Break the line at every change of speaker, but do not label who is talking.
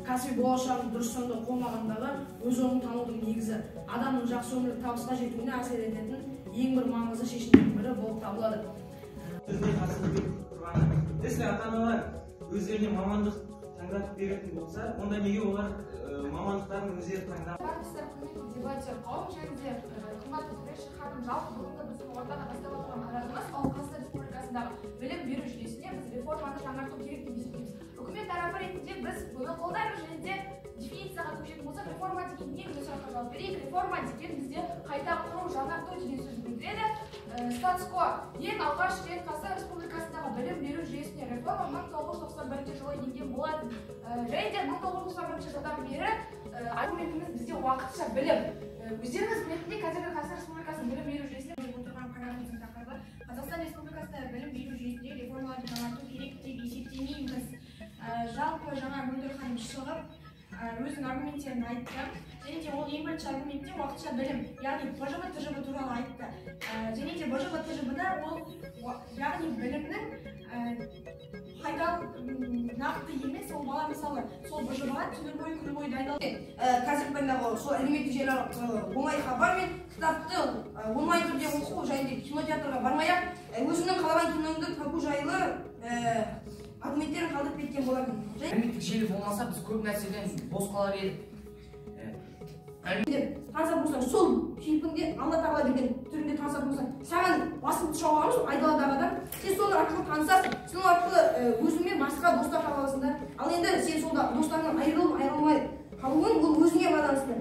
Кәсіби болашағын дұрыс таңдау қомағандағы өз орнын танудың негізі, адамның жақсы өмірлік табысқа жетуіне әсер ететін ең бір маңызды шешімдердің бірі болып табылады.
Если ата-аналар өздеріне мамандық таңдап беретін болса, онда неге олар мамандықтарын өздері таңдап?
Барлықтар құрметті дебаттер қауым және де қымбатты төреші ханым, жалпы бүгінгі біздің ортаға тастап отырған қарарымыз ол Қазақстан Республикасындағы білім беру жүйесіне біз реформаны жаңарту керек деп есептейміз. Үкімет тарапы ретінде біз бұны қолдаймыз және де дефиницияға көшетін болсақ, реформа деген не деген сұраққа жауап берейік. Реформа деген бізде қайта құру, жаңарту деген сөзді білдіреді. Статус-кво ең алғаш рет Қазақстан Республикасындағы білім беру жүйесіне реформа 1991 жылы енген болатын. Және де 1991 жылдан бері аргументіміз бізде уақытша білім. Өздеріңіз білетіндей, қазіргі Қазақстан Республикасының білім беру жүйесіне
отырған қарарымыздың тақырыбы Қазақстан Республикасында білім беру жүйесінде реформаларды жаңарту керек деп есептемейміз. Жалпы жаңа Мөлдір ханым шығып, өзінің аргументтерін айтты. Және де ол ең бірінші аргументте уақытша білім, яғни БЖБ ТЖБ туралы айтты. Және де БЖБ ТЖБ-да ол яғни білімнің пайдалы нақты емес, ол бала мысалы сол БЖБ-ға түні бойы күні бойы дайындалды.
Қазіргі таңдағы сол әлеуметтік желі арқылы оңай хабар мен кітапты онлайн түрде оқу және де кинотеатрға бармай-ақ өзіңнің қалаған киноңды табу жайлы аргументтерін қалдырып кеткен болатын.
Әлеуметтік желі болмаса біз көп нәрседен бос қалар едік.
Танысатын болсаң, сол кейпіңде Алла тағала берген түрінде танысатын болсаң, саған басын шауып алған айдаладағы адам, сен соның арқылы танысасың, соның арқылы өзіңмен басқа достар таба аласың да. Ал енді сен сол достарыңнан айырылып айырылмай қалуың ол өзіңе байланысты.